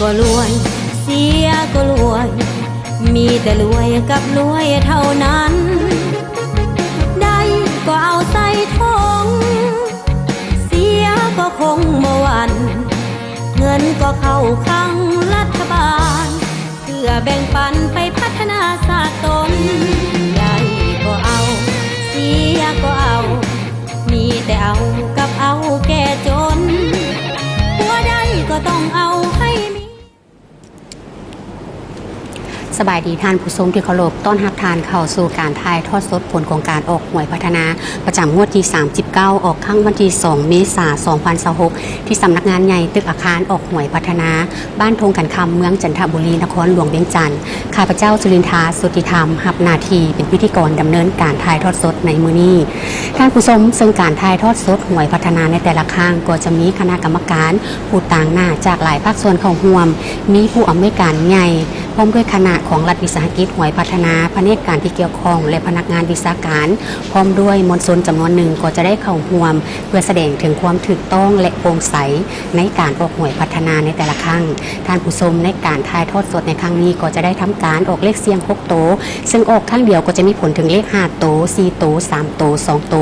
ກໍລວຍ ເສຍກໍລວຍ ມີແຕ່ລວຍກັບລວຍເທົ່ານັ້ນ ໄດ້ກໍເອົາໃສ່ຖົງ ເສຍກໍຄົງບໍ່ຫວັ່ນ ເງິນກໍເຂົ້າຄັງລັດຖະບານ ເພື່ອແບ່ງປັນໄປພັດທະນາຊາດຕົນ ໄດ້ກໍເອົາ ເສຍກໍເອົາ ມີແຕ່ເອົາກັບເອົາແກ່ຈົນ ຜົວໄດ້ກໍຕ້ອງເອົາໃຫ້ເມຍ. ສະບາຍດີທ່ານຜູ້ຊົມທີ່ເຄົາລົບ, ຕ້ອນຮັບທ່ານເຂົ້າສູ່ການຖ່າຍທອດສົດຜົນຂອງການອອກຫວຍພັດທະນາ ປະຈຳງວດທີສາມສິບເກົ້າ ອອກຄັ້ງວັນທີສອງ ເມສາ ສອງພັນຊາວຫົກ ທີ່ສຳນັກງານໃຫຍ່ຕຶກອາຄານອອກຫວຍພັດທະນາ ບ້ານທົ່ງກັນຄຳ ເມືອງຈັນທະບູລີ ນະຄອນຫຼວງວຽງຈັນ. ຂ້າພະເຈົ້າ ສຸລິນທາ ສຸດທິທຳ ຮັບໜ້າທີ່ເປັນພິທີກອນດຳເນີນການຖ່າຍທອດສົດໃນມື້ນີ້. ທ່ານຜູ້ຊົມ, ເຊິ່ງການຖ່າຍທອດສົດຫວຍພັດທະນາໃນແຕ່ລະຄັ້ງ ກໍຈະມີຄະນະກຳມະການຜູ້ຕາງໜ້າຈາກຫຼາຍພາກສ່ວນເຂົ້າຮ່ວມ, ມີຜູ້ອຳນວຍການໃຫຍ່ ພ້ອມດ້ວຍຄະນະຂອງລັດວິສາຫະກິດຫວຍພັດທະນາ, ພະແນກການທີ່ກ່ຽວຂ້ອງ ແລະ ພະນັກງານວິຊາການ, ພ້ອມດ້ວຍມວນຊົນຈຳນວນໜຶ່ງກໍຈະໄດ້ເຂົ້າຮ່ວມ ເພື່ອສະແດງເຖິງຄວາມຖືກຕ້ອງ ແລະ ໂປ່ງໃສໃນການອອກຫວຍພັດທະນາໃນແຕ່ລະຄັ້ງ. ທ່ານຜູ້ຊົມ, ໃນການຖ່າຍທອດສົດໃນຄັ້ງນີ້ກໍຈະໄດ້ທຳການອອກເລກສ່ຽງຫົກໂຕ, ເຊິ່ງອອກຄັ້ງດຽວກໍຈະມີຜົນເຖິງເລກຫ້າໂຕ, ສີ່ໂຕ, ສາມໂຕ, ສອງໂຕ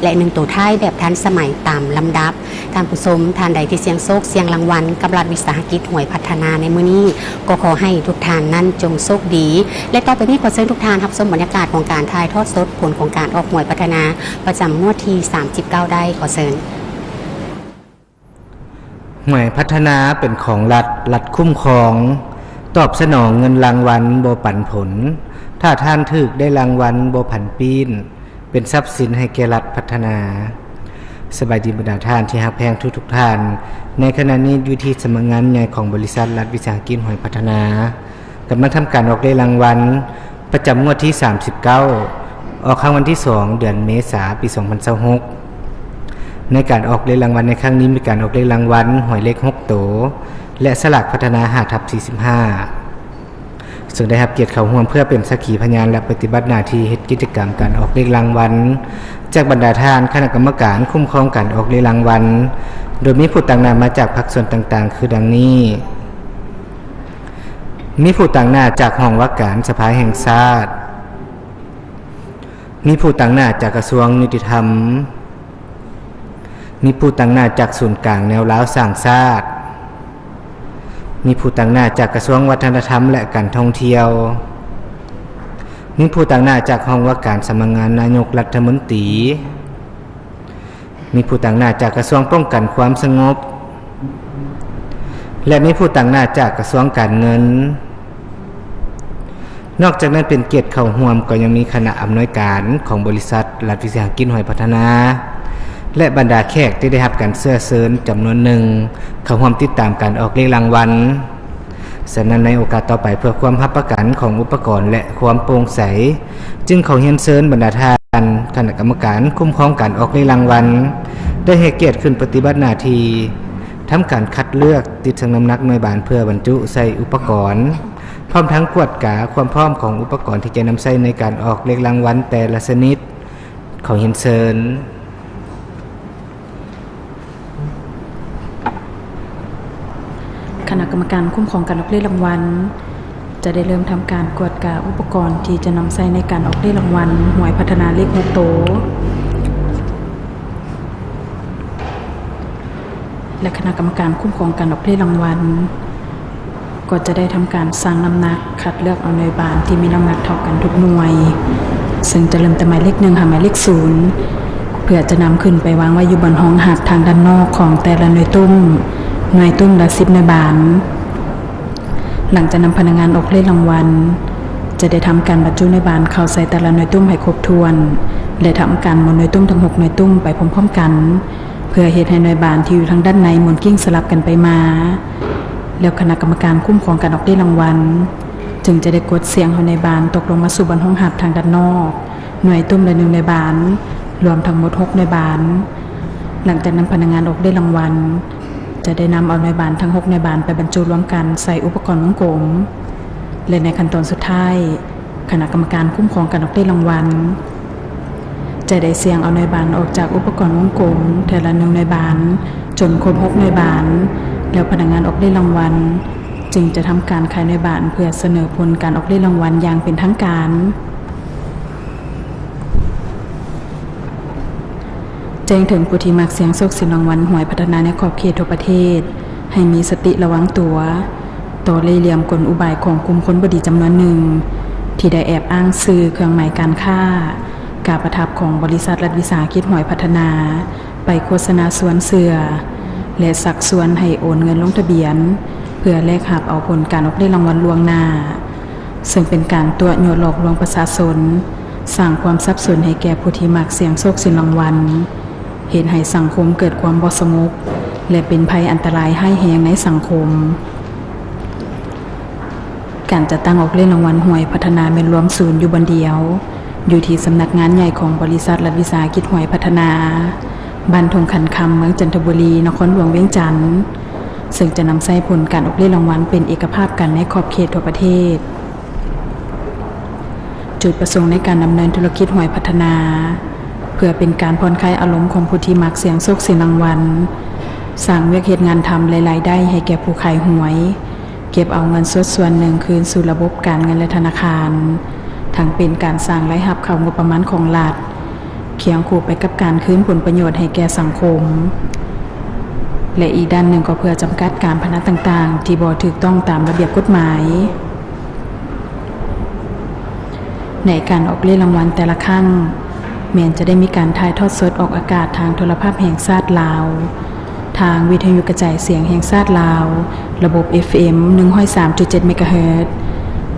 ແລະ ໜຶ່ງໂຕທ້າຍແບບທັນສະໄໝຕາມລຳດັບ. ທ່ານຜູ້ຊົມທ່ານໃດທີ່ສ່ຽງໂຊກສ່ຽງລາງວັນກັບລັດວິສາຫະກິດຫວຍພັດທະນາໃນມື້ນີ້ ກໍຂໍໃຫ້ທຸກທ່ານນັ້ນຈົ່ງໂຊກດີ ແລະ ຕໍ່ໄປນີ້ຂໍເຊີນທຸກທ່ານຮັບຊົມບັນຍາກາດຂອງການຖ່າຍທອດສົດຜົນຂອງການອອກຫວຍພັດທະນາ ປະຈຳງວດທີສາມສິບເກົ້າ ໄດ້ ຂໍເຊີນ. ຫວຍພັດທະນາເປັນຂອງລັດ, ລັດຄຸ້ມຄອງ, ຕອບສະໜອງເງິນລາງວັນບໍ່ປັນຜົນ, ຖ້າທ່ານຖືກໄດ້ລາງວັນບໍ່ຜັນປີ້ນ, ເປັນຊັບສິນໃຫ້ແກ່ລັດພັດທະນາ. ສະບາຍດີບັນດາທ່ານທີ່ຮັກແພງທຸກໆທ່ານ, ໃນຂະນະນີ້ຢູ່ທີ່ສຳນັກງານໃຫຍ່ຂອງບໍລິສັດລັດວິສາຫະກິດຫວຍພັດທະນາ ກຳລັງທຳການອອກເລກລາງວັນ ປະຈຳງວດທີສາມສິບເກົ້າ ອອກຄັ້ງວັນທີສອງ ເດືອນເມສາ ປີສອງພັນຊາວຫົກ. ໃນການອອກເລກລາງວັນໃນຄັ້ງນີ້ ມີການອອກເລກລາງວັນ ຫວຍເລກຫົກໂຕ ແລະ ສະຫຼາກພັດທະນາ ຫ້າທັບສີ່ສິບຫ້າ ເຊິ່ງໄດ້ຮັບກຽດເຂົ້າຮ່ວມເພື່ອເປັນສັກຂີພະຍານ ແລະ ປະຕິບັດໜ້າທີ່ເຮັດກິດຈະກຳການອອກເລກລາງວັນ ຈາກບັນດາທ່ານຄະນະກຳມະການຄຸ້ມຄອງການອອກເລກລາງວັນ, ໂດຍມີຜູ້ຕາງໜ້າມາຈາກພາກສ່ວນຕ່າງໆ ຄືດັ່ງນີ້. ມີຜູ້ຕາງໜ້າຈາກຫ້ອງວ່າການສະພາແຫ່ງຊາດ, ມີຜູ້ຕາງໜ້າຈາກກະຊວງຍຸຕິທຳ, ມີຜູ້ຕາງໜ້າຈາກສູນກາງແນວລາວສ້າງຊາດ, ມີຜູ້ຕາງໜ້າຈາກກະຊວງວັດທະນະທຳ ແລະ ການທ່ອງທ່ຽວ, ມີຜູ້ຕາງໜ້າຈາກຫ້ອງວ່າການສຳນັກງານນາຍົກລັດຖະມົນຕີ, ມີຜູ້ຕາງໜ້າຈາກກະຊວງປ້ອງກັນຄວາມສະຫງົບ ແລະ ມີຜູ້ຕາງໜ້າຈາກກະຊວງການເງິນ. ນອກຈາກນັ້ນເປັນກຽດເຂົ້າຮ່ວມກໍຍັງມີຄະນະອຳນວຍການຂອງບໍລິສັດລັດວິສາຫະກິດຫວຍພັດທະນາ ແລະ ບັນດາແຂກທີ່ໄດ້ຮັບການເຊື້ອເຊີນຈຳນວນໜຶ່ງເຂົ້າຮ່ວມຕິດຕາມການອອກເລກລາງວັນ. ສະນັ້ນໃນໂອກາດຕໍ່ໄປ ເພື່ອຄວາມຮັບປະກັນຂອງອຸປະກອນ ແລະ ຄວາມໂປ່ງໃສ ຈຶ່ງຂໍຮຽນເຊີນບັນດາທ່ານຄະນະກຳມະການຄຸ້ມຄອງການອອກເລກລາງວັນ ໄດ້ໃຫ້ກຽດຂຶ້ນປະຕິບັດໜ້າທີ່ ທຳການຄັດເລືອກ, ຕິດຊັ່ງນ້ຳໜັກໜ່ວຍບານເພື່ອບັນຈຸໃສ່ອຸປະກອນ, ພ້ອມທັງກວດກາຄວາມພ້ອມຂອງອຸປະກອນທີ່ຈະນຳໃຊ້ໃນການອອກເລກລາງວັນແຕ່ລະຊະນິດ. ຂໍຮຽນເຊີນ. ຄະນະກຳມະການຄຸ້ມຄອງການອອກເລກລາງວັນ ຈະໄດ້ເລີ່ມທຳການກວດກາອຸປະກອນທີ່ຈະນຳໃຊ້ໃນການອອກເລກລາງວັນຫວຍພັດທະນາເລກຫົກໂຕ ແລະ ຄະນະກຳມະການຄຸ້ມຄອງການອອກເລກລາງວັນ ກໍຈະໄດ້ທຳການຊັ່ງນ້ຳໜັກ ຄັດເລືອກເອົາໜ່ວຍບານທີ່ມີນ້ຳໜັກເທົ່າກັນທຸກໜ່ວຍ, ເຊິ່ງຈະເລີ່ມແຕ່ໝາຍເລກໜຶ່ງຫາໝາຍເລກສູນ ເພື່ອຈະນຳຂຶ້ນໄປວາງໄວ້ຢູ່ບ່ອນຮອງຮັບທາງດ້ານນອກຂອງແຕ່ລະໜ່ວຍຕຸ້ມ, ໜ່ວຍຕຸ້ມລະສິບໜ່ວຍບານ. ຫຼັງຈາກນັ້ນພະນັກງານອອກເລກລາງວັນ ຈະໄດ້ທຳການບັນຈຸໜ່ວຍບານເຂົ້າໃສ່ແຕ່ລະໜ່ວຍຕຸ້ມໃຫ້ຄົບຖ້ວນ ແລະ ທຳການໝູນໜ່ວຍຕຸ້ມທັງຫົກໜ່ວຍຕຸ້ມໄປພ້ອມໆກັນ ເພື່ອເຮັດໃຫ້ໜ່ວຍບານທີ່ຢູ່ທາງດ້ານໃນໝູນກິ້ງສະຫຼັບກັນໄປມາ, ແລ້ວຄະນະກຳມະການຄຸ້ມຄອງການອອກເລກລາງວັນ ຈຶ່ງຈະໄດ້ກົດສ່ຽງໃຫ້ໜ່ວຍບານຕົກລົງມາສູ່ບ່ອນຮອງຮັບທາງດ້ານນອກ ໜ່ວຍຕຸ້ມລະໜຶ່ງໜ່ວຍບານ, ລວມທັງໝົດຫົກໜ່ວຍບານ. ຫຼັງຈາກນັ້ນພະນັກງານອອກເລກລາງວັນ ຈະໄດ້ນຳເອົາໜ່ວຍບານທັງຫົກໜ່ວຍບານໄປບັນຈຸລວມກັນໃສ່ອຸປະກອນວົງກົມ ແລະ ໃນຂັ້ນຕອນສຸດທ້າຍ ຄະນະກຳມະການຄຸ້ມຄອງການອອກເລກລາງວັນ ຈະໄດ້ສ່ຽງເອົາໜ່ວຍບານອອກຈາກອຸປະກອນວົງກົມເທື່ອລະໜຶ່ງໜ່ວຍບານ ຈົນຄົບຫົກໜ່ວຍບານ, ແລ້ວພະນັກງານອອກເລກລາງວັນ ຈຶ່ງຈະທຳການຂາຍໜ່ວຍບານເພື່ອສະເໜີຜົນການອອກເລກລາງວັນຢ່າງເປັນທາງການ. ແຈ້ງເຖິງຜູ້ທີ່ມັກສ່ຽງໂຊກຊິງລາງວັນຫວຍພັດທະນາໃນຂອບເຂດທົ່ວປະເທດ ໃຫ້ມີສະຕິລະວັງຕົວ ຕໍ່ເລ່ຫຼ່ຽມກົນອຸບາຍຂອງກຸ່ມຄົນບໍ່ດີຈຳນວນໜຶ່ງ ທີ່ໄດ້ແອບອ້າງຊື່ ເຄື່ອງໝາຍການຄ້າ ກາປະທັບຂອງບໍລິສັດລັດວິສາຫະກິດຫວຍພັດທະນາ ໄປໂຄສະນາຊວນເຊື່ອ ແລະ ຊັກຊວນໃຫ້ໂອນເງິນລົງທະບຽນ ເພື່ອແລກຮັບເອົາຜົນການອອກເລກລາງວັນລ່ວງໜ້າ, ເຊິ່ງເປັນການຕົວະຍົວະຫຼອກລວງປະຊາຊົນ, ສ້າງຄວາມສັບສົນໃຫ້ແກ່ຜູ້ທີ່ມັກສ່ຽງໂຊກສ່ຽງລາງວັນ, ເຮັດໃຫ້ສັງຄົມເກີດຄວາມບໍ່ສະຫງົບ ແລະ ເປັນໄພອັນຕະລາຍຮ້າຍແຮງໃນສັງຄົມ. ການຈັດຕັ້ງອອກເລກລາງວັນຫວຍພັດທະນາແມ່ນລວມສູນຢູ່ບ່ອນດຽວ, ຢູ່ທີ່ສຳນັກງານໃຫຍ່ຂອງບໍລິສັດລັດວິສາຫະກິດຫວຍພັດທະນາ, ບ້ານທົ່ງຂັນຄຳ, ເມືອງຈັນທະບູລີ, ນະຄອນຫຼວງວຽງຈັນ, ເຊິ່ງຈະນຳໃຊ້ຜົນການອອກເລກລາງວັນເປັນເອກະພາບກັນໃນຂອບເຂດທົ່ວປະເທດ. ຈຸດປະສົງໃນການດຳເນີນທຸລະກິດຫວຍພັດທະນາ ເພື່ອເປັນການຜ່ອນຄາຍອາລົມຂອງຜູ້ທີ່ມັກສ່ຽງໂຊກສ່ຽງລາງວັນ, ສ້າງວຽກເຮັດງານທຳ ແລະ ລາຍໄດ້ໃຫ້ແກ່ຜູ້ຂາຍຫວຍ, ເກັບເອົາເງິນສົດສ່ວນໜຶ່ງຄືນສູ່ລະບົບການເງິນ ແລະ ທະນາຄານ, ທັງເປັນການສ້າງລາຍຮັບເຂົ້າງົບປະມານຂອງລັດ, ຄຽງຄູ່ໄປກັບການຄືນຜົນປະໂຫຍດໃຫ້ແກ່ສັງຄົມ ແລະ ອີກດ້ານໜຶ່ງກໍເພື່ອຈຳກັດການພະນັນຕ່າງໆ ທີ່ບໍ່ຖືກຕ້ອງຕາມລະບຽບກົດໝາຍ. ໃນການອອກເລກລາງວັນແຕ່ລະຄັ້ງ ແມ່ນຈະໄດ້ມີການຖ່າຍທອດສົດອອກອາກາດທາງໂທລະພາບແຫ່ງຊາດລາວ, ທາງວິທະຍຸກະຈາຍສຽງແຫ່ງຊາດລາວ, ລະບົບເອັຟເອັມ ໜຶ່ງຮ້ອຍສາມຈຸດເຈັດ ເມກາເຮີດ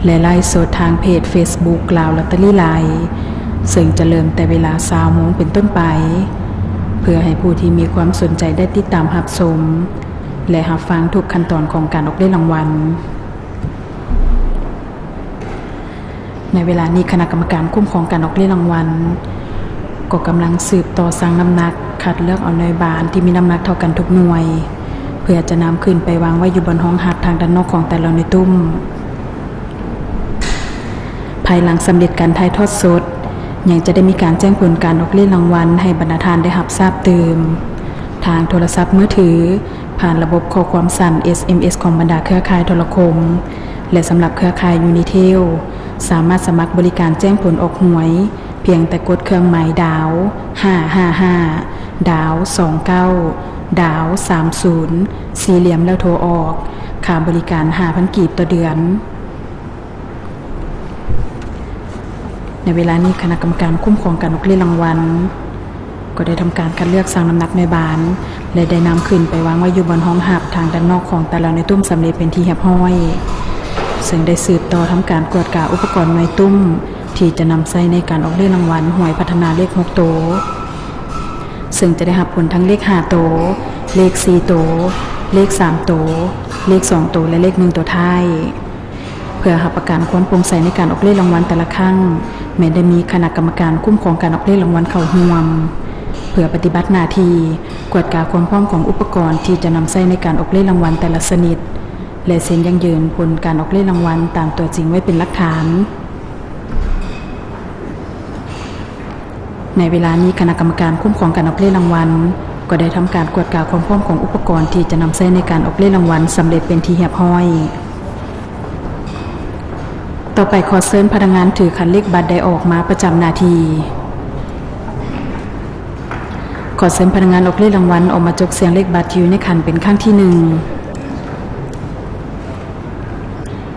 ແລະ ໄລຟ໌ສົດທາງເພຈເຟສບຸກ ລາວລອດເຕີຣີໄລຟ໌ ເຊິ່ງຈະເລີ່ມແຕ່ເວລາ ຊາວໂມງເປັນຕົ້ນໄປ ເພື່ອໃຫ້ຜູ້ທີ່ມີຄວາມສົນໃຈໄດ້ຕິດຕາມຮັບຊົມ ແລະ ຮັບຟັງທຸກຂັ້ນຕອນຂອງການອອກເລກລາງວັນ. ໃນເວລານີ້ ຄະນະກຳມະການຄຸ້ມຄອງການອອກເລກລາງວັນ ກໍກຳລັງສືບຕໍ່ຊັ່ງນ້ຳໜັກ ຄັດເລືອກເອົາໜ່ວຍບານທີ່ມີນ້ຳໜັກເທົ່າກັນທຸກໜ່ວຍ ເພື່ອຈະນຳຂຶ້ນໄປວາງໄວ້ຢູ່ບ່ອນຮອງຮັບທາງດ້ານນອກຂອງແຕ່ລະໜ່ວຍຕຸ້ມ. ພາຍຫຼັງສຳເລັດການຖ່າຍທອດສົດ, ຍັງຈະໄດ້ມີການແຈ້ງຜົນການອອກເລກລາງວັນໃຫ້ບັນດາທ່ານໄດ້ຮັບຊາບຕື່ມ ທາງໂທລະສັບມືຖື, ຜ່ານລະບົບຂໍ້ຄວາມສັ້ນ ເອສເອັມເອສ ຂອງບັນດາເຄືອຂ່າຍໂທລະຄົມ ແລະ ສຳລັບເຄືອຂ່າຍຢູນີເທລ ສາມາດສະໝັກບໍລິການແຈ້ງຜົນອອກຫວຍ ພຽງແຕ່ກົດເຄື່ອງໝາຍດາວ ຫ້າຫ້າຫ້າ ດາວ ສອງເກົ້າ ດາວ ສາມສູນ ສີ່ຫຼ່ຽມ ແລ້ວໂທອອກ. ຄ່າບໍລິການ ຫ້າພັນກີບຕໍ່ເດືອນ. ໃນເວລານີ້ ຄະນະກຳມະການຄຸ້ມຄອງການອອກເລກລາງວັນ ກໍໄດ້ທຳການຄັດເລືອກຊັ່ງນ້ຳໜັກໜ່ວຍບານ ແລະ ໄດ້ນຳຂຶ້ນໄປວາງໄວ້ຢູ່ບ່ອນຮອງຮັບທາງດ້ານນອກຂອງແຕ່ລະໜ່ວຍຕຸ້ມສຳເລັດເປັນທີ່ຮຽບຮ້ອຍ, ເຊິ່ງໄດ້ສືບຕໍ່ທຳການກວດກາອຸປະກອນໜ່ວຍຕຸ້ມ ທີ່ຈະນຳໃຊ້ໃນການອອກເລກລາງວັນຫວຍພັດທະນາເລກຫົກໂຕ, ເຊິ່ງຈະໄດ້ຮັບຜົນທັງເລກຫ້າໂຕ, ເລກສີ່ໂຕ, ເລກສາມໂຕ, ເລກສອງໂຕ ແລະ ເລກໜຶ່ງໂຕທ້າຍ. ເພື່ອຮັບປະກັນຄວາມໂປ່ງໃສໃນການອອກເລກລາງວັນແຕ່ລະຄັ້ງ, ແມ່ນໄດ້ມີຄະນະກຳມະການຄຸ້ມຄອງການອອກເລກລາງວັນເຂົ້າຮ່ວມ ເພື່ອປະຕິບັດໜ້າທີ່ກວດກາຄວາມພ້ອມຂອງອຸປະກອນທີ່ຈະນຳໃຊ້ໃນການອອກເລກລາງວັນແຕ່ລະຊະນິດ ແລະ ເຊັນຢັ້ງຢືນຜົນການອອກເລກລາງວັນຕາມຕົວຈິງໄວ້ເປັນຫຼັກຖານ. ໃນເວລານີ້ ຄະນະກຳມະການຄຸ້ມຄອງການອອກເລກລາງວັນ ກໍໄດ້ທຳການກວດກາຄວາມພ້ອມຂອງອຸປະກອນທີ່ຈະນຳໃຊ້ໃນການອອກເລກລາງວັນສຳເລັດເປັນທີ່ຮຽບຮ້ອຍ. ຕໍ່ໄປ ຂໍເຊີນພະນັກງານຖືຂັນເລກບັດໄດ້ອອກມາປະຈຳໜ້າທີ່. ຂໍເຊີນພະນັກງານອອກເລກລາງວັນອອກມາຈົກສ່ຽງເລກບັດທີ່ຢູ່ໃນຂັນເປັນຄັ້ງທີໜຶ່ງ.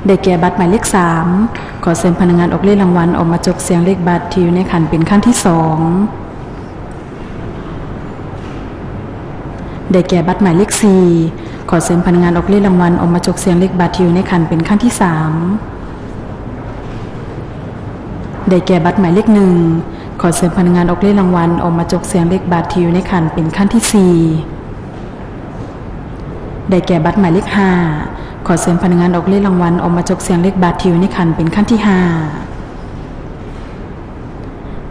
ໄດ້ແກ່ບັດໝາຍເລກສາມ. ຂໍເຊີນພະນັກງານອອກເລກລາງວັນອອກມາຈົກສ່ຽງເລກບັດທີ່ຢູ່ໃນຂັນເປັນຄັ້ງທີສອງ. ໄດ້ແກ່ບັດໝາຍເລກສີ່. ຂໍເຊີນພະນັກງານອອກເລກລາງວັນອອກມາຈົກສ່ຽງເລກບັດທີ່ຢູ່ໃນຂັນເປັນຄັ້ງທີສາມ. ໄດ້ແກ່ບັດໝາຍເລກໜຶ່ງ. ຂໍເຊີນພະນັກງານອອກເລກລາງວັນອອກມາຈົກສ່ຽງເລກບັດທີ່ຢູ່ໃນຂັນເປັນຄັ້ງທີສີ່. ໄດ້ແກ່ບັດໝາຍເລກຫ້າ. ຂໍເຊີນພະນັກງານອອກເລກລາງວັນອອກມາຈົກສ່ຽງເລກບັດທີ່ຢູ່ໃນຂັນເປັນຄັ້ງທີຫ້າ.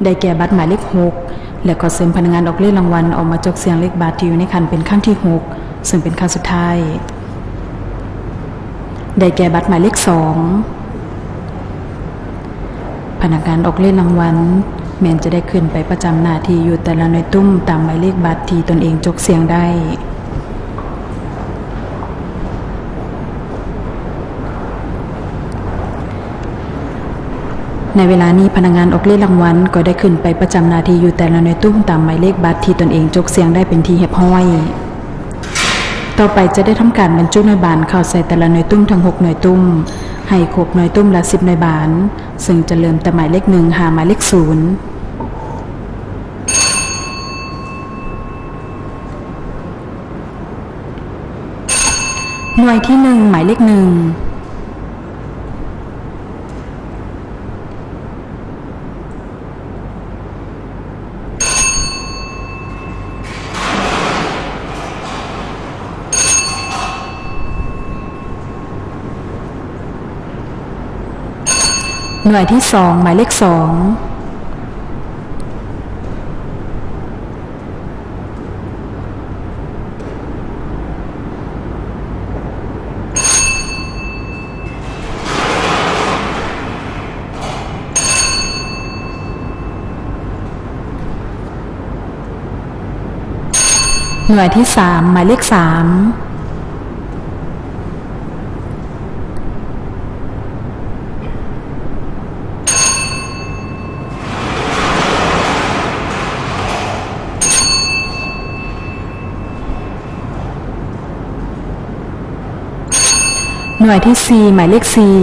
ໄດ້ແກ່ບັດໝາຍເລກຫົກ ແລະ ຂໍເຊີນພະນັກງານອອກເລກລາງວັນອອກມາຈົກສ່ຽງເລກບັດທີ່ຢູ່ໃນຂັນເປັນຄັ້ງທີຫົກ ເຊິ່ງເປັນຄັ້ງສຸດທ້າຍ. ໄດ້ແກ່ບັດໝາຍເລກສອງ. ພະນັກງານອອກເລກລາງວັນແມ່ນຈະໄດ້ຂຶ້ນໄປປະຈຳໜ້າທີ່ຢູ່ແຕ່ລະໜ່ວຍຕຸ້ມຕາມໝາຍເລກບັດທີ່ຕົນເອງຈົກສ່ຽງໄດ້. ໃນເວລານີ້ພະນັກງານອອກເລກລາງວັນກໍໄດ້ຂຶ້ນໄປປະຈຳໜ້າທີ່ຢູ່ແຕ່ລະໜ່ວຍຕຸ້ມຕາມໝາຍເລກບັດທີ່ຕົນເອງຈົກສ່ຽງໄດ້ເປັນທີ່ຮຽບຮ້ອຍ. ຕໍ່ໄປຈະໄດ້ທຳການບັນຈຸໜ່ວຍບານເຂົ້າໃສ່ແຕ່ລະໜ່ວຍຕຸ້ມທັງຫົກໜ່ວຍຕຸ້ມ ໃຫ້ຄົບໜ່ວຍຕຸ້ມລະສິບໜ່ວຍບານ, ເຊິ່ງຈະເລີ່ມແຕ່ໝາຍເລກໜຶ່ງຫາໝາຍເລກສູນ. ໜ່ວຍທີໜຶ່ງ ໝາຍເລກໜຶ່ງ. ໜ່ວຍທີສອງ ໝາຍເລກສອງ. ໜ່ວຍທີສາມ ໝາຍເລກສາມ. ໜ່ວຍທີສີ່ ໝາຍເລກສີ່.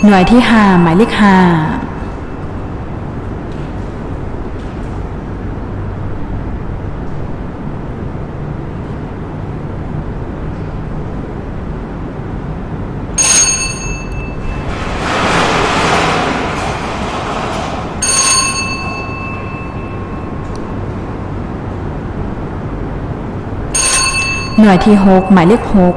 ໜ່ວຍທີຫ້າ ໝາຍເລກຫ້າ. ໜ່ວຍທີຫົກ ໝາຍເລກຫົກ.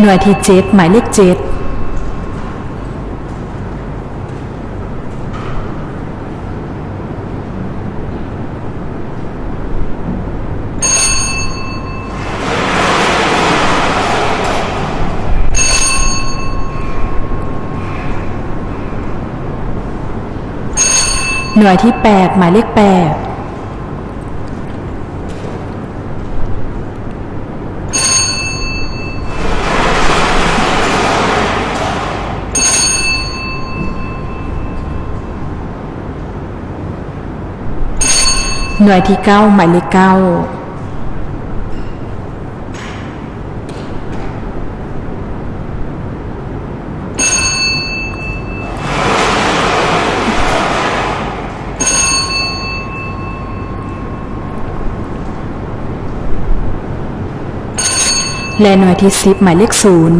ໜ່ວຍທີເຈັດ ໝາຍເລກເຈັດ. ໜ່ວຍທີແປດ ໝາຍເລກແປດ. ໜ່ວຍທີເກົ້າ ໝາຍເລກເກົ້າ. ແລະ ໜ່ວຍທີສິບ ໝາຍເລກສູນ.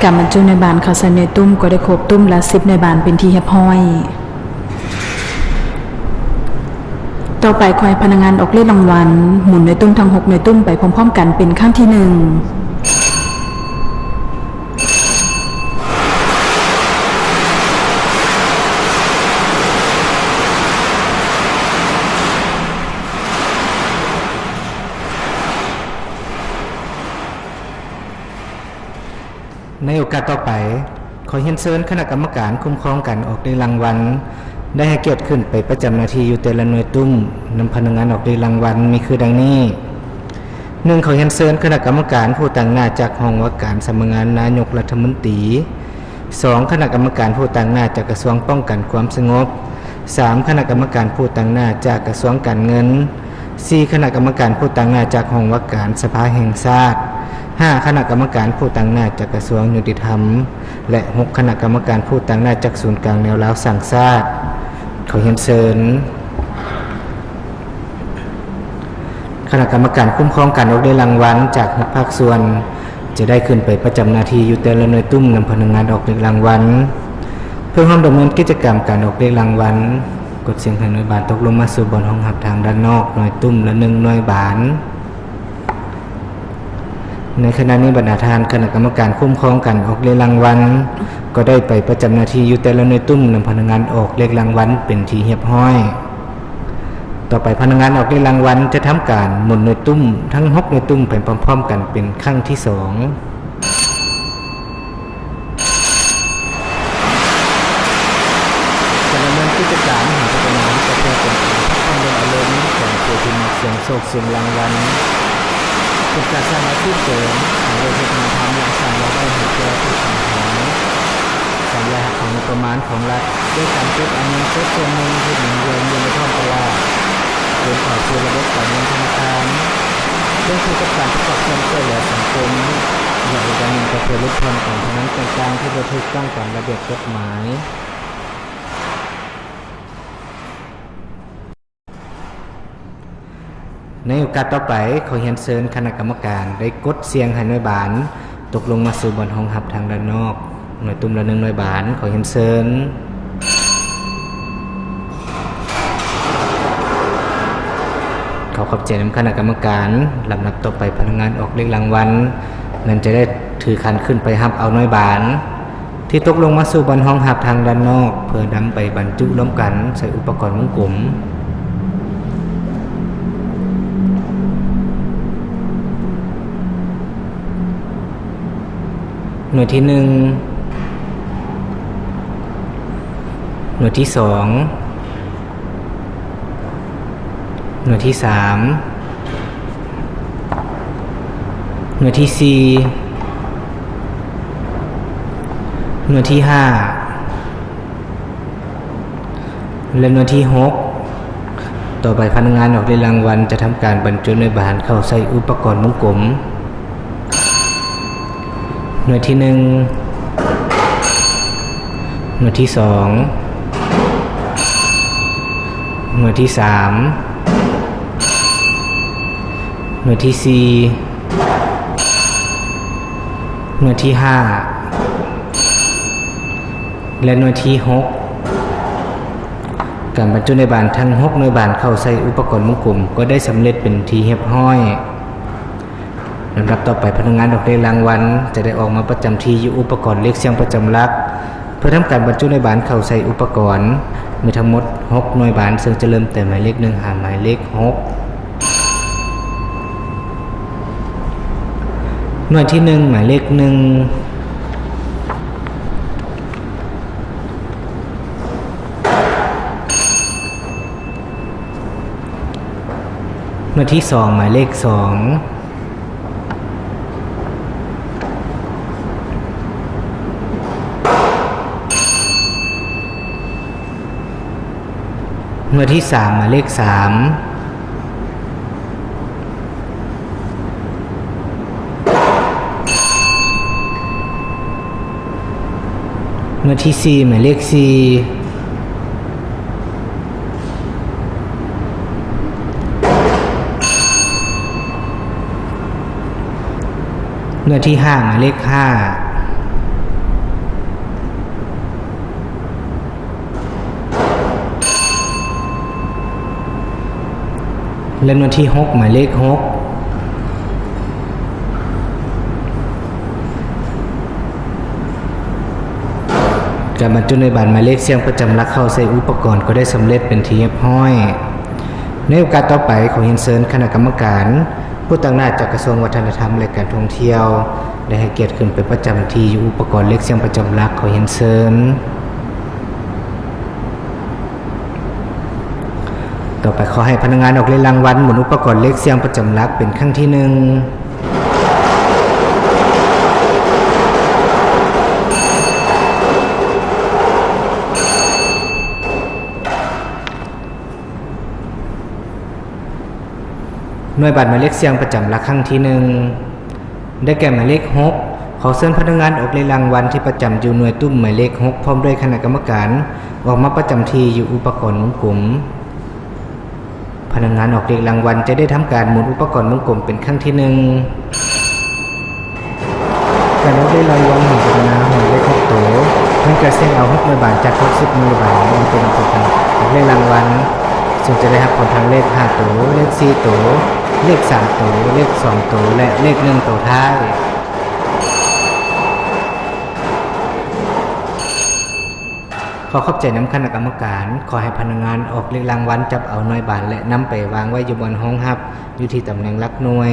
ການບັນຈຸໜ່ວຍບານເຂົ້າໃສ່ໜ່ວຍຕຸ້ມກໍໄດ້ຄົບຕຸ້ມລະສິບໜ່ວຍບານເປັນທີ່ຮຽບຮ້ອຍ. ຕໍ່ໄປຂໍໃຫ້ພະນັກງານອອກເລກລາງວັນ ໝູນໜ່ວຍຕຸ້ມທັງຫົກໜ່ວຍຕຸ້ມໄປພ້ອມໆກັນເປັນຄັ້ງທີໜຶ່ງ. ໃນໂອກາດຕໍ່ໄປ, ຂໍຮຽນເຊີນຄະນະກຳມະການຄຸ້ມຄອງການອອກເລກລາງວັນ ໄດ້ໃຫ້ກຽດຂຶ້ນໄປປະຈຳໜ້າທີ່ຢູ່ແຕ່ລະໜ່ວຍຕຸ້ມ ນຳພະນັກງານອອກເລກລາງວັນມີຄືດັ່ງນີ້. ໜຶ່ງ ຂໍຮຽນເຊີນຄະນະກຳມະການຜູ້ຕາງໜ້າຈາກຫ້ອງວ່າການສຳນັກງານນາຍົກລັດຖະມົນຕີ. ສອງ ຄະນະກຳມະການຜູ້ຕາງໜ້າຈາກກະຊວງປ້ອງກັນຄວາມສະຫງົບ. ສາມ ຄະນະກຳມະການຜູ້ຕາງໜ້າຈາກກະຊວງການເງິນ. ສີ່ ຄະນະກຳມະການຜູ້ຕາງໜ້າຈາກຫ້ອງວ່າການສະພາແຫ່ງຊາດ. ຫ້າ ຄະນະກຳມະການຜູ້ຕາງໜ້າຈາກກະຊວງຍຸຕິທຳ ແລະ ຫົກ ຄະນະກຳມະການຜູ້ຕາງໜ້າຈາກສູນກາງແນວລາວສ້າງຊາດ. ຂໍຮຽນເຊີນ ຄະນະກຳມະການຄຸ້ມຄອງການອອກເລກລາງວັນຈາກຫົກພາກສ່ວນ ຈະໄດ້ຂຶ້ນໄປປະຈຳໜ້າທີ່ຢູ່ແຕ່ລະໜ່ວຍຕຸ້ມນຳພະນັກງານອອກເລກລາງວັນ. ເພື່ອຮ່ວມດຳເນີນກິດຈະກຳການອອກເລກລາງວັນ, ກົດສຽງໃຫ້ໜ່ວຍບານຕົກລົງມາສູ່ບ່ອນຮອງຮັບທາງດ້ານນອກ, ໜ່ວຍຕຸ້ມລະໜຶ່ງໜ່ວຍບານ. ໃນຂະນະນີ້, ບັນດາທ່ານຄະນະກຳມະການຄຸ້ມຄອງການອອກເລກລາງວັນ ກໍໄດ້ໄປປະຈຳໜ້າທີ່ຢູ່ແຕ່ລະໜ່ວຍຕຸ້ມນຳພະນັກງານອອກເລກລາງວັນເປັນທີ່ຮຽບຮ້ອຍ. ຕໍ່ໄປພະນັກງານອອກເລກລາງວັນຈະທຳການໝູນໜ່ວຍຕຸ້ມທັງຫົກໜ່ວຍຕຸ້ມໄປພ້ອມໆກັນເປັນຄັ້ງທີສອງ. ການດຳເນີນກິດຈະການໃຫ້ພະນັກງານກໍເພື່ອເປັນການພັກຜ່ອນເລື່ອນອາລົມຂອງຜູ້ທີ່ມັກສ່ຽງໂຊກສ່ຽງລາງວັນ, ເປັນການສ້າງອາຊີບເສີມ, ສ້າງໂລກເຮັດງານທຳ ແລະ ສ້າງລາຍໄດ້ໃຫ້ແກ່ຜູ້ສ້າງຂອງ, ສ້າງລາຍຮັບຂອງງົບປະມານຂອງລັດ ດ້ວຍການເກັບເອົາເງິນສົດສ່ວນໜຶ່ງທີ່ໝູນວຽນຢູ່ໃນທ້ອງຕະຫຼາດ, ໂອນເຂົ້າສູ່ລະບົບການເງິນທະນາຄານ, ລົງທຶນກັບການປະກອບສ່ວນຊ່ວຍເຫຼືອສັງຄົມ ແລະ ອີກຢ່າງໜຶ່ງກໍເພື່ອຫຼຸດຜ່ອນການພະນັນຕ່າງໆທີ່ບໍ່ຖືກຕ້ອງຕາມລະບຽບກົດໝາຍ. ໃນໂອກາດຕໍ່ໄປ, ຂໍຮຽນເຊີນຄະນະກຳມະການໄດ້ກົດສຽງໃຫ້ໜ່ວຍບານຕົກລົງມາສູ່ບ່ອນຮອງຮັບທາງດ້ານນອກ, ໜ່ວຍຕຸ້ມລະໜຶ່ງໜ່ວຍບານ. ຂໍຮຽນເຊີນ. ຂໍຂອບໃຈນຳຄະນະກຳມະການ. ລຳດັບຕໍ່ໄປ, ພະນັກງານອອກເລກລາງວັນນັ້ນຈະໄດ້ຖືຂັນຂຶ້ນໄປຮັບເອົາໜ່ວຍບານ ທີ່ຕົກລົງມາສູ່ບ່ອນຮອງຮັບທາງດ້ານນອກ ເພື່ອນຳໄປບັນຈຸລວມກັນໃສ່ອຸປະກອນວົງກົມ. ໜ່ວຍທີໜຶ່ງ, ໜ່ວຍທີສອງ, ໜ່ວຍທີສາມ, ໜ່ວຍທີສີ່, ໜ່ວຍທີຫ້າ ແລະ ໜ່ວຍທີຫົກ. ຕໍ່ໄປພະນັກງານອອກເລກລາງວັນຈະທຳການບັນຈຸໜ່ວຍບານເຂົ້າໃສ່ອຸປະກອນວົງກົມ. ໜ່ວຍທີໜຶ່ງ, ໜ່ວຍທີສອງ, ໜ່ວຍທີສາມ, ໜ່ວຍທີສີ່, ໜ່ວຍທີຫ້າ ແລະ ໜ່ວຍທີຫົກ. ການບັນຈຸໜ່ວຍບານທັງຫົກໜ່ວຍບານເຂົ້າໃສ່ອຸປະກອນວົງກົມກໍໄດ້ສຳເລັດເປັນທີ່ຮຽບຮ້ອຍ. ລຳດັບຕໍ່ໄປ, ພະນັກງານອອກເລກລາງວັນຈະໄດ້ອອກມາປະຈຳທີ່ຢູ່ອຸປະກອນເລກສ່ຽງປະຈຳຫຼັກ ເພື່ອທຳການບັນຈຸໜ່ວຍບານເຂົ້າໃສ່ອຸປະກອນ. ມີທັງໝົດຫົກໜ່ວຍບານ, ເຊິ່ງຈະເລີ່ມແຕ່ໝາຍເລກໜຶ່ງຫາໝາຍເລກຫົກ. ໜ່ວຍທີໜຶ່ງ, ໝາຍເລກໜຶ່ງ. ໜ່ວຍທີສອງ, ໝາຍເລກສອງ. ໜ່ວຍທີສາມ, ໝາຍເລກສາມ. ໜ່ວຍທີສີ່, ໝາຍເລກສີ່. ໜ່ວຍທີຫ້າ, ໝາຍເລກຫ້າ. ແລະ ໜ່ວຍທີຫົກ, ໝາຍເລກຫົກ. ການບັນຈຸໜ່ວຍບານໝາຍເລກສ່ຽງປະຈຳຫຼັກເຂົ້າໃສ່ອຸປະກອນກໍໄດ້ສຳເລັດເປັນທີ່ຮຽບຮ້ອຍ. ໃນໂອກາດຕໍ່ໄປ, ຂໍຮຽນເຊີນຄະນະກຳມະການຜູ້ຕາງໜ້າຈາກກະຊວງວັດທະນະທຳ ແລະ ການທ່ອງທ່ຽວ ໄດ້ໃຫ້ກຽດຂຶ້ນໄປປະຈຳທີ່ຢູ່ອຸປະກອນເລກສ່ຽງປະຈຳຫຼັກ. ຂໍຮຽນເຊີນ. ຕໍ່ໄປຂໍໃຫ້ພະນັກງານອອກເລກລາງວັນໝູນອຸປະກອນເລກສ່ຽງປະຈຳຫຼັກເປັນຄັ້ງທີໜຶ່ງ. ໜ່ວຍບານໝາຍເລກສ່ຽງປະຈຳຫຼັກຄັ້ງທີໜຶ່ງ ໄດ້ແກ່ໝາຍເລກຫົກ. ຂໍເຊີນພະນັກງານອອກເລກລາງວັນທີ່ປະຈຳຢູ່ໜ່ວຍຕຸ້ມໝາຍເລກຫົກ ພ້ອມດ້ວຍຄະນະກຳມະການ ອອກມາປະຈຳທີ່ຢູ່ອຸປະກອນວົງກົມ. ພະນັກງານອອກເລກລາງວັນຈະໄດ້ທຳການໝູນອຸປະກອນວົງກົມເປັນຄັ້ງທີໜຶ່ງ. ການອອກເລກລາງວັນຫວຍພັດທະນາ ຫວຍເລກຫົກໂຕ ເພິ່ນຈະສ່ຽງເອົາຫົກໜ່ວຍບານຈາກຫົກສິບໜ່ວຍບານ ອອກເປັນຂອງການອອກເລກລາງວັນ ເຊິ່ງຈະໄດ້ຮັບຜົນທັງເລກຫ້າໂຕ, ເລກສີ່ໂຕ, ເລກສາມໂຕ, ເລກສອງໂຕ ແລະ ເລກໜຶ່ງໂຕທ້າຍ. ຂໍຂອບໃຈນຳຄະນະກຳມະການ. ຂໍໃຫ້ພະນັກງານອອກເລກລາງວັນຈັບເອົາໜ່ວຍບານ ແລະ ນຳໄປວາງໄວ້ຢູ່ບ່ອນຮອງຮັບ ຢູ່ທີ່ຕຳແໜ່ງຫຼັກໜ່ວຍ.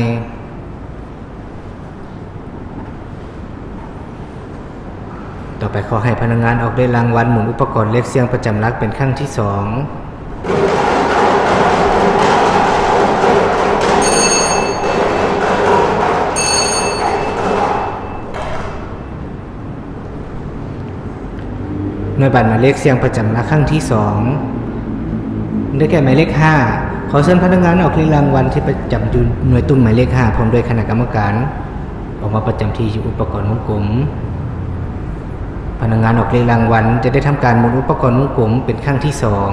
ຕໍ່ໄປ ຂໍໃຫ້ພະນັກງານອອກເລກລາງວັນ ໝູນອຸປະກອນເລກສ່ຽງປະຈຳຫຼັກເປັນຄັ້ງທີສອງ. ໜ່ວຍບານໝາຍເລກສ່ຽງປະຈຳຫຼັກຄັ້ງທີສອງ ໄດ້ແກ່ໝາຍເລກຫ້າ. ຂໍເຊີນພະນັກງານອອກເລກລາງວັນທີ່ປະຈຳຢູ່ໜ່ວຍຕຸ້ມໝາຍເລກຫ້າ ພ້ອມດ້ວຍຄະນະກຳມະການ ອອກມາປະຈຳທີ່ຢູ່ອຸປະກອນວົງກົມ. ພະນັກງານອອກເລກລາງວັນຈະໄດ້ທຳການໝູນອຸປະກອນວົງກົມເປັນຄັ້ງທີສອງ.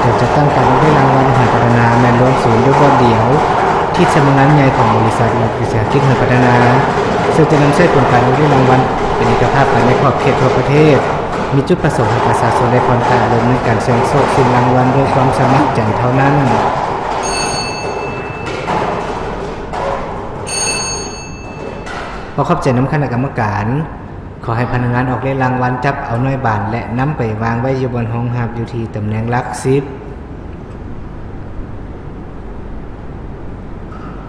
ການຈັດຕັ້ງການອອກເລກລາງວັນຫວຍພັດທະນາແມ່ນລວມສູນຢູ່ບ່ອນດຽວ ທີ່ສຳນັກງານໃຫຍ່ຂອງບໍລິສັດລັດວິສາຫະກິດຫວຍພັດທະນາ ເຊິ່ງຈະນຳໃຊ້ຜົນການອອກເລກລາງວັນເປັນເອກະພາບໄປໃນຂອບເຂດທົ່ວປະເທດ, ມີຈຸດປະສົງໃຫ້ປະຊາຊົນໄດ້ຜ່ອນຄາຍອາລົມໃນການສ່ຽງໂຊກສ່ຽງລາງວັນດ້ວຍຄວາມສະໝັກໃຈເທົ່ານັ້ນ. ຂໍຂອບໃຈນຳຄະນະກຳມະການ. ຂໍໃຫ້ພະນັກງານອອກເລກລາງວັນຈັບເອົາໜ່ວຍບານ ແລະ ນຳໄປວາງໄວ້ຢູ່ບ່ອນຮອງຮັບ ຢູ່ທີ່ຕຳແໜ່ງຫຼັກສິບ.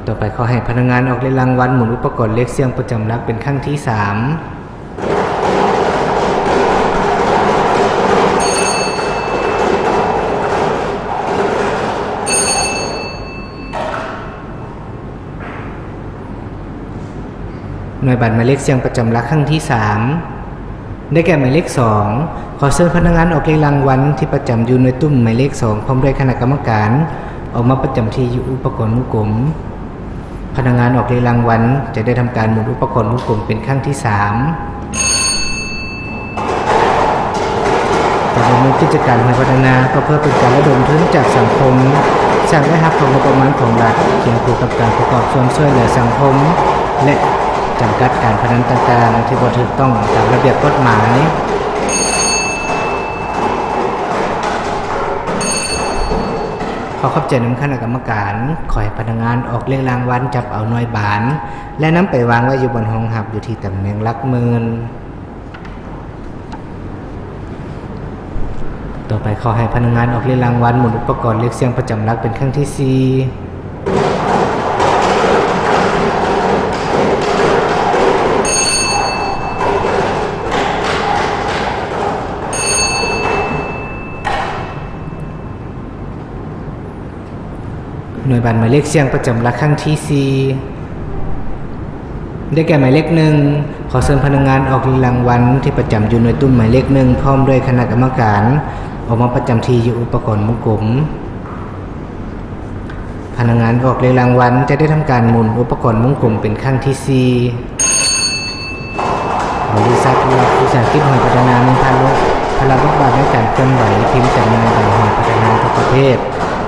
ຕໍ່ໄປ ຂໍໃຫ້ພະນັກງານອອກເລກລາງວັນ ໝູນອຸປະກອນເລກສ່ຽງປະຈຳຫຼັກເປັນຄັ້ງທີສາມ. ໜ່ວຍບານໝາຍເລກສ່ຽງປະຈຳຫຼັກຄັ້ງທີສາມ ໄດ້ແກ່ໝາຍເລກສອງ. ຂໍເຊີນພະນັກງານອອກເລກລາງວັນທີ່ປະຈຳຢູ່ໜ່ວຍຕຸ້ມໝາຍເລກສອງ ພ້ອມດ້ວຍຄະນະກຳມະການ ອອກມາປະຈຳທີ່ຢູ່ອຸປະກອນວົງກົມ. ພະນັກງານອອກເລກລາງວັນຈະໄດ້ທຳການໝູນອຸປະກອນວົງກົມເປັນຄັ້ງທີສາມ. ການດຳເນີນກິດຈະການຫວຍພັດທະນາ ກໍເພື່ອເປັນການລະດົມທຶນຈາກສັງຄົມ, ສ້າງລາຍຮັບເຂົ້າງົບປະມານຂອງລັດ, ຄຽງຄູ່ກັບການປະກອບສ່ວນຊ່ວຍເຫຼືອສັງຄົມ ແລະ ຈຳກັດການພະນັນຕ່າງໆທີ່ບໍ່ຖືກຕ້ອງຕາມລະບຽບກົດໝາຍ. ຂໍຂອບໃຈນຳຄະນະກຳມະການ. ຂໍໃຫ້ພະນັກງານອອກເລກລາງວັນຈັບເອົາໜ່ວຍບານ ແລະ ນຳໄປວາງໄວ້ຢູ່ບ່ອນຮອງຮັບ ຢູ່ທີ່ຕຳແໜ່ງຫຼັກໝື່ນ. ຕໍ່ໄປ ຂໍໃຫ້ພະນັກງານອອກເລກລາງວັນ ໝູນອຸປະກອນເລກສ່ຽງປະຈຳຫຼັກເປັນຄັ້ງທີສີ່. ໜ່ວຍບານໝາຍເລກສ່ຽງປະຈຳຫຼັກຄັ້ງທີສີ່ ໄດ້ແກ່ໝາຍເລກໜຶ່ງ. ຂໍເຊີນພະນັກງານອອກເລກລາງວັນທີ່ປະຈຳຢູ່ໜ່ວຍຕຸ້ມໝາຍເລກໜຶ່ງ ພ້ອມດ້ວຍຄະນະກຳມະການ ອອກມາປະຈຳທີ່ຢູ່ອຸປະກອນວົງກົມ. ພະນັກງານອອກເລກລາງວັນຈະໄດ້ທຳການໝູນອຸປະກອນວົງກົມເປັນຄັ້ງທີສີ່. ບໍລິສັດລັດວິສາຫະກິດຫວຍພັດທະນາ ມີພາລະ ພາລະບົດບາດໃນການເຄື່ອນໄຫວພິມຈຳໜ່າຍໃບຫວຍພັດທະນາທຸກປະເພດ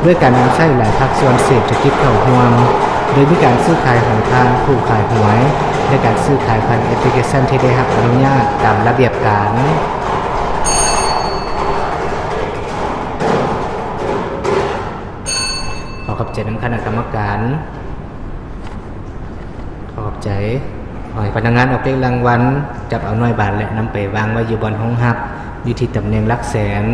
ດ້ວຍການນຳໃຊ້ຫຼາຍພາກສ່ວນເສດຖະກິດເຂົ້າຮ່ວມ, ໂດຍມີການຊື້ຂາຍຫວຍຜ່ານຜູ້ຂາຍຫວຍ ແລະ ການຊື້ຂາຍຜ່ານແອັບພລິເຄຊັນທີ່ໄດ້ຮັບອະນຸຍາດຕາມລະບຽບການ. ຂໍຂອບໃຈນຳຄະນະກຳມະການ. ຂໍຂອບໃຈ. ຂໍໃຫ້ພະນັກງານອອກເລກລາງວັນ ຈັບເອົາໜ່ວຍບານ ແລະ ນຳໄປວາງໄວ້ຢູ່ບ່ອນຮອງຮັບ ຢູ່ທີ່ຕຳແໜ່ງຫຼັກແສນ.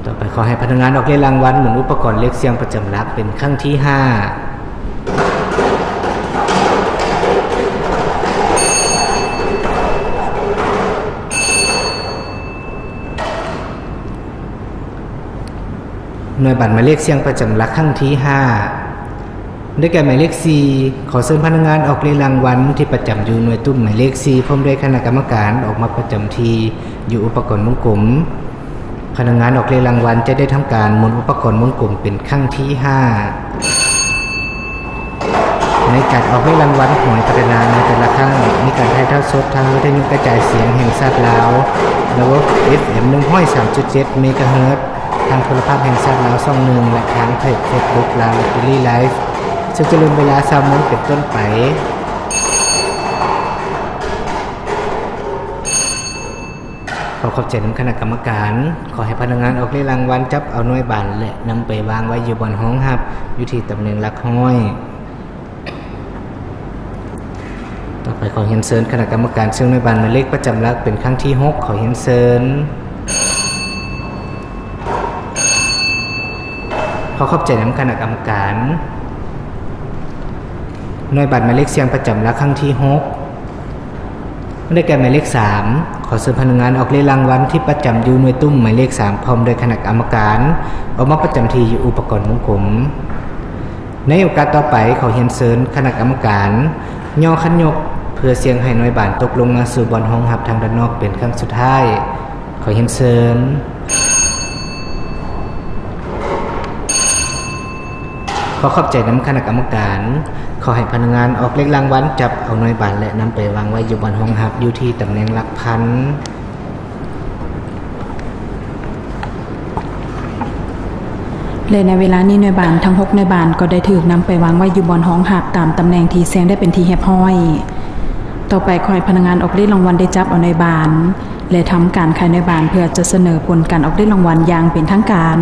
ຕໍ່ໄປ ຂໍໃຫ້ພະນັກງານອອກເລກລາງວັນ ໝູນອຸປະກອນເລກສ່ຽງປະຈຳຫຼັກເປັນຄັ້ງທີຫ້າ. ໜ່ວຍບານໝາຍເລກສ່ຽງປະຈຳຫຼັກຄັ້ງທີຫ້າ ໄດ້ແກ່ໝາຍເລກສີ່. ຂໍເຊີນພະນັກງານອອກເລກລາງວັນທີ່ປະຈຳຢູ່ໜ່ວຍຕຸ້ມໝາຍເລກສີ່ ພ້ອມດ້ວຍຄະນະກຳມະການ ອອກມາປະຈຳທີ່ຢູ່ອຸປະກອນວົງກົມ. ພະນັກງານອອກເລກລາງວັນຈະໄດ້ທຳການໝູນອຸປະກອນວົງກົມເປັນຄັ້ງທີຫ້າ. ໃນການອອກເລກລາງວັນຫວຍພັດທະນາໃນແຕ່ລະຄັ້ງ ມີການຖ່າຍທອດສົດທາງວິທະຍຸກະຈາຍສຽງແຫ່ງຊາດລາວ ລະບົບ ເອັຟເອັມ ໜຶ່ງຮ້ອຍສາມຈຸດເຈັດ ເມກາເຮີດ ທາງໂທລະພາບແຫ່ງຊາດລາວຊ່ອງໜຶ່ງ ແລະ ທາງເພຈເຟສບຸກ Lao Lottery Live ເຊິ່ງຈະເລີ່ມເວລາຊາວໂມງເປັນຕົ້ນໄປ. ຂໍຂອບໃຈນຳຄະນະກຳມະການ. ຂໍໃຫ້ພະນັກງານອອກເລກລາງວັນຈັບເອົາໜ່ວຍບານ ແລະ ນຳໄປວາງໄວ້ຢູ່ບ່ອນຮອງຮັບ ຢູ່ທີ່ຕຳແໜ່ງຫຼັກຮ້ອຍ. ຕໍ່ໄປຂໍຮຽນເຊີນຄະນະກຳມະການເຊິ່ງໜ່ວຍບານໝາຍເລກປະຈຳຫຼັກເປັນຄັ້ງທີຫົກ. ຂໍຮຽນເຊີນ. ຂໍຂອບໃຈນຳຄະນະກຳມະການ. ໜ່ວຍບານໝາຍເລກສ່ຽງປະຈຳຫຼັກຄັ້ງທີຫົກ ໄດ້ແກ່ໝາຍເລກສາມ. ຂໍເຊີນພະນັກງານອອກເລກລາງວັນທີ່ປະຈຳຢູ່ໜ່ວຍຕຸ້ມໝາຍເລກສາມ ພ້ອມດ້ວຍຄະນະກຳມະການ ອອກມາປະຈຳທີ່ຢູ່ອຸປະກອນວົງກົມ. ໃນໂອກາດຕໍ່ໄປ ຂໍຮຽນເຊີນຄະນະກຳມະການຍໍຄັນຍົກ ເພື່ອສ່ຽງໃຫ້ໜ່ວຍບານຕົກລົງມາສູ່ບ່ອນຮອງຮັບທາງດ້ານນອກເປັນຄັ້ງສຸດທ້າຍ. ຂໍຮຽນເຊີນ. ຂໍຂອບໃຈນຳຄະນະກຳມະການ. ຂໍໃຫ້ພະນັກງານອອກເລກລາງວັນຈັບເອົາໜ່ວຍບານ ແລະ ນຳໄປວາງໄວ້ຢູ່ບ່ອນຮອງຮັບ ຢູ່ທີ່ຕຳແໜ່ງຫຼັກພັນ. ແລະ ໃນເວລານີ້ໜ່ວຍບານທັງຫົກໜ່ວຍບານກໍໄດ້ຖືກນຳໄປວາງໄວ້ຢູ່ບ່ອນຮອງຮັບຕາມຕຳແໜ່ງທີ່ສ່ຽງໄດ້ເປັນທີ່ຮຽບຮ້ອຍ. ຕໍ່ໄປຂໍໃຫ້ພະນັກງານອອກເລກລາງວັນໄດ້ຈັບເອົາໜ່ວຍບານ ແລະ ທຳການຂາຍໜ່ວຍບານ ເພື່ອຈະສະເໜີຜົນການອອກເລກລາງວັນຢ່າງເປັນທາງການ.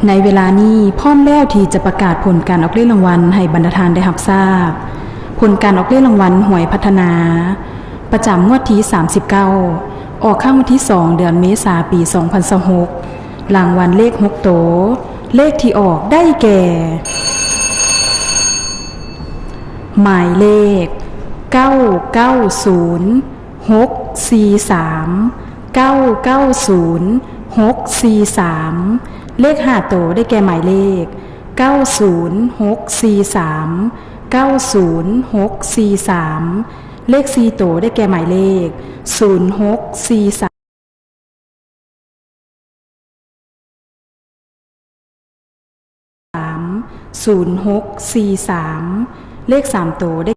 ໃນເວລານີ້ພ້ອມແລ້ວທີ່ຈະປະກາດຜົນການອອກເລກລາງວັນໃຫ້ບັນດາທ່ານໄດ້ຮັບຊາບ. ຜົນການອອກເລກລາງວັນຫວຍພັດທະນາ ປະຈຳງວດທີສາມສິບເກົ້າ ອອກຄັ້ງວັນທີສອງ ເດືອນເມສາ ປີສອງພັນຊາວຫົກ. ລາງວັນເລກຫົກໂຕ ເລກທີ່ອອກໄດ້ແກ່ ໝາຍເລກ ເກົ້າເກົ້າສູນ ຫົກສີ່ສາມ ເກົ້າເກົ້າສູນ ຫົກສີ່ສາມ. ເລກຫ້າໂຕໄດ້ແກ່ໝາຍເລກ ເກົ້າສູນຫົກສີ່ສາມ ເກົ້າສູນຫົກສີ່ສາມ. ເລກສີ່ໂຕໄດ້ແກ່ໝາຍເລກ ສູນຫົກສີ່ສາມ ສາມ ສູນຫົກສີ່ສາມ. ເລກສາມໂຕໄດ້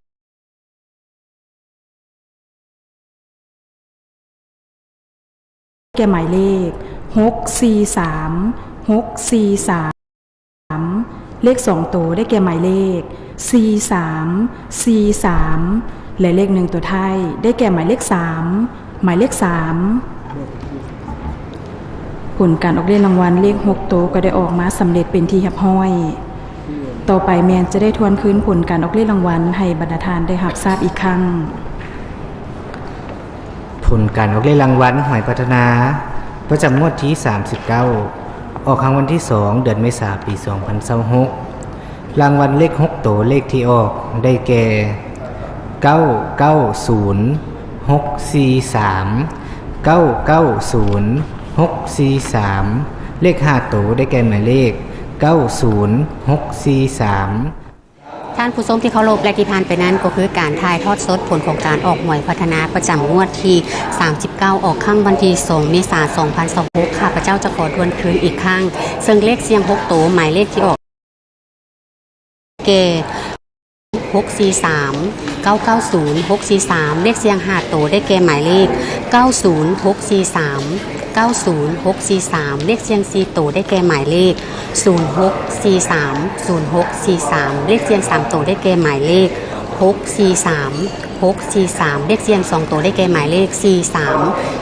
ແກ່ໝາຍເລກ ຫົກສີ່ສາມ ຫົກສີ່ສາມ. ເລກສອງໂຕໄດ້ແກ່ໝາຍເລກ ສີ່ສາມສີ່ສາມ ແລະ ເລກໜຶ່ງໂຕທ້າຍໄດ້ແກ່ໝາຍເລກສາມ ໝາຍເລກສາມ. ຜົນການອອກເລກລາງວັນເລກຫົກໂຕກໍໄດ້ອອກມາສຳເລັດເປັນທີ່ຮຽບຮ້ອຍ. ຕໍ່ໄປແມ່ນຈະໄດ້ທວນຄືນຜົນການອອກເລກລາງວັນໃຫ້ບັນດາທ່ານໄດ້ຮັບຊາບອີກຄັ້ງ. ຜົນການອອກເລກລາງວັນຫວຍພັດທະນາ ປະຈຳງວດທີສາມສິບເກົ້າ ອອກຮາງວັນທີສອງ ເດືອນເມສາ ປີສອງພັນຊາວຫົກ. ລາງວັນເລກຫົກໂຕ ເລກທີ່ອອກໄດ້ແກ່ ເກົ້າເກົ້າສູນ ຫົກສີ່ສາມ ເກົ້າເກົ້າສູນ ຫົກສີ່ສາມ. ເລກຫ້າໂຕໄດ້ແກ່ໝາຍເລກ ເກົ້າສູນຫົກສີ່ສາມ. ທ່ານຜູ້ຊົມທີ່ເຄົາລົບ ແລະ ທີ່ຜ່ານໄປນັ້ນກໍຄືການຖ່າຍທອດສົດຜົນຂອງການອອກຫວຍພັດທະນາປະຈຳງວດທີສາມສິບເກົ້າ ອອກຄັ້ງວັນທີສອງ ເມສາ ສອງພັນຊາວຫົກ. ຂ້າພະເຈົ້າຈະຂໍທວນຄືນອີກຄັ້ງ, ເຊິ່ງເລກສ່ຽງຫົກໂຕ ໝາຍເລກທີ່ອອກແກ່ ຫົກສີ່ສາມ ເກົ້າເກົ້າສູນ ຫົກສີ່ສາມ. ເລກສ່ຽງຫ້າໂຕໄດ້ແກ່ໝາຍເລກ ເກົ້າສູນຫົກສີ່ສາມ ເກົ້າສູນຫົກສີ່ສາມ. ເລກສ່ຽງສີ່ໂຕໄດ້ແກ່ໝາຍເລກ ສູນຫົກສີ່ສາມ ສູນຫົກສີ່ສາມ. ເລກສ່ຽງສາມໂຕໄດ້ແກ່ໝາຍເລກ ຫົກສີ່ສາມ ຫົກສີ່ສາມ. ເລກສ່ຽງສອງໂຕໄດ້ແກ່ໝາຍເລກ ສີ່ສາມ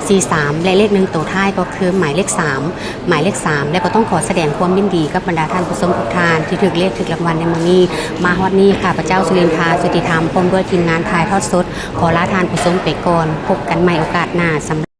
ສີ່ສາມ ແລະ ເລກໜຶ່ງໂຕທ້າຍກໍຄືໝາຍເລກສາມ ໝາຍເລກສາມ. ແລະ ກໍຕ້ອງຂໍສະແດງຄວາມຍິນດີກັບບັນດາທ່ານຜູ້ຊົມທຸກທ່ານທີ່ຖືກເລກຖືກລາງວັນໃນມື້ນີ້. ມາຮອດນີ້ ຂ້າພະເຈົ້າ ສຸລິນທາ ສຸດທິທຳ ພ້ອມດ້ວຍທີມງານຖ່າຍທອດສົດ ຂໍລາທ່ານຜູ້ຊົມໄປກ່ອນ. ພົບກັນໃໝ່ໂອກາດໜ້າ. ສຳ